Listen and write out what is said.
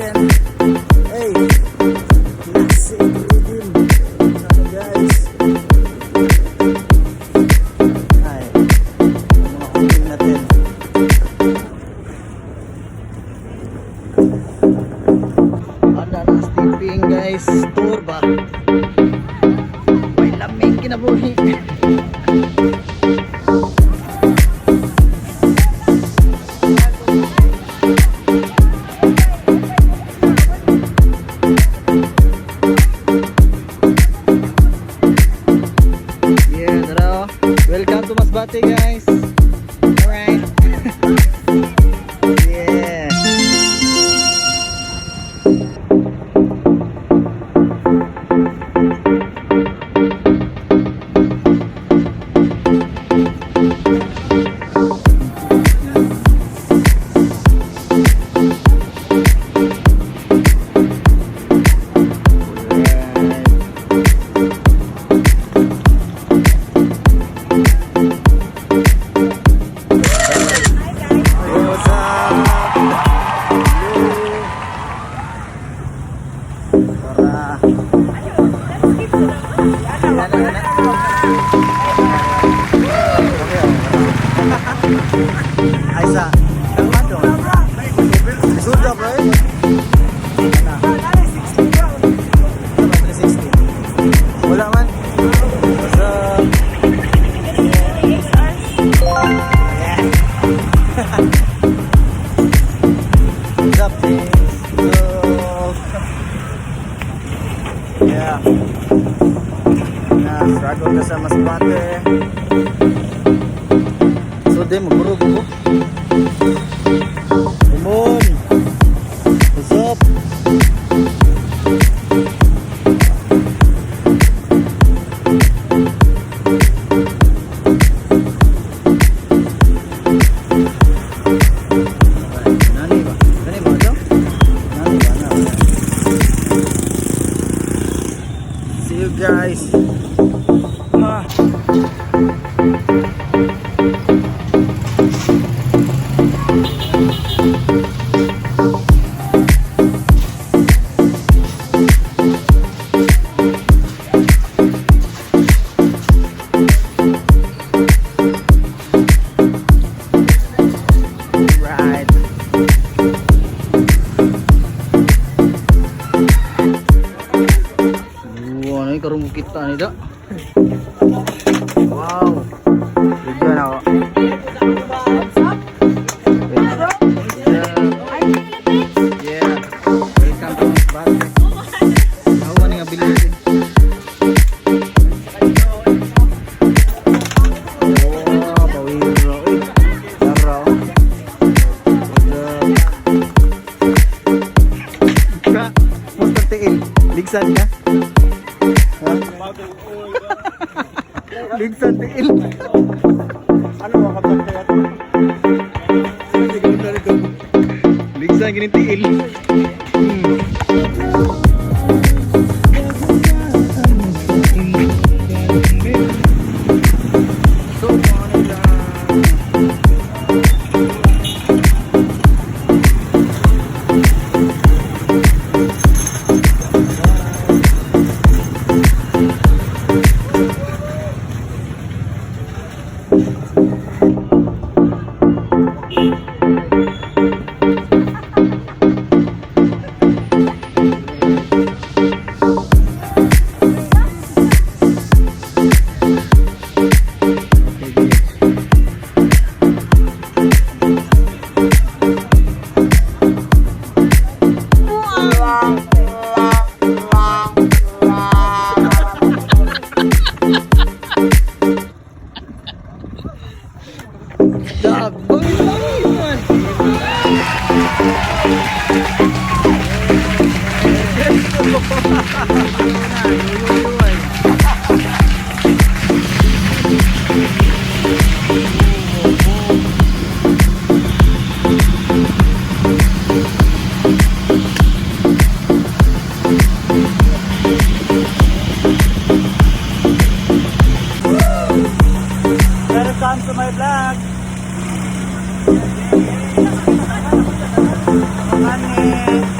Again. Hey, nasi rhythm. Sana, guys. Ay, ang mga kuling natin. Ano na sleeping, guys, tour ba? May lamig kinabuhi. Yeah, tara. Welcome to Masbate, guys. Alright. Yeah. Alright. Hey, what's up? Hello. Tara. Ana, ana. Okay, oh. Ay sa Kalmado. Suda bro. Ana. Sama 360. Wala man. What's up? Yeah. What's up, James? So, yeah. Na, struggle ka sa Masbate. So, di, magurog ko. Lemon! What's up? Nani ba? Nani ba ito? Nani ba? Nani? See you guys. Ah. Right. Wow, ano yung karong kita nito? Wow. Video na ako. Yeah. Welcome to Masbate. Ako man nga bilhin. Wow, pawiro. Uy, tara. Oh. What's up? Ka, musta tiil? Ligsan ka? Ha? Ligsan tiil. Ano ba kapag kaya? Ligsan gini tiil. So, ano lang. Okay, good. Job. Bangis, bangis man. Welcome to my vlog. Mani.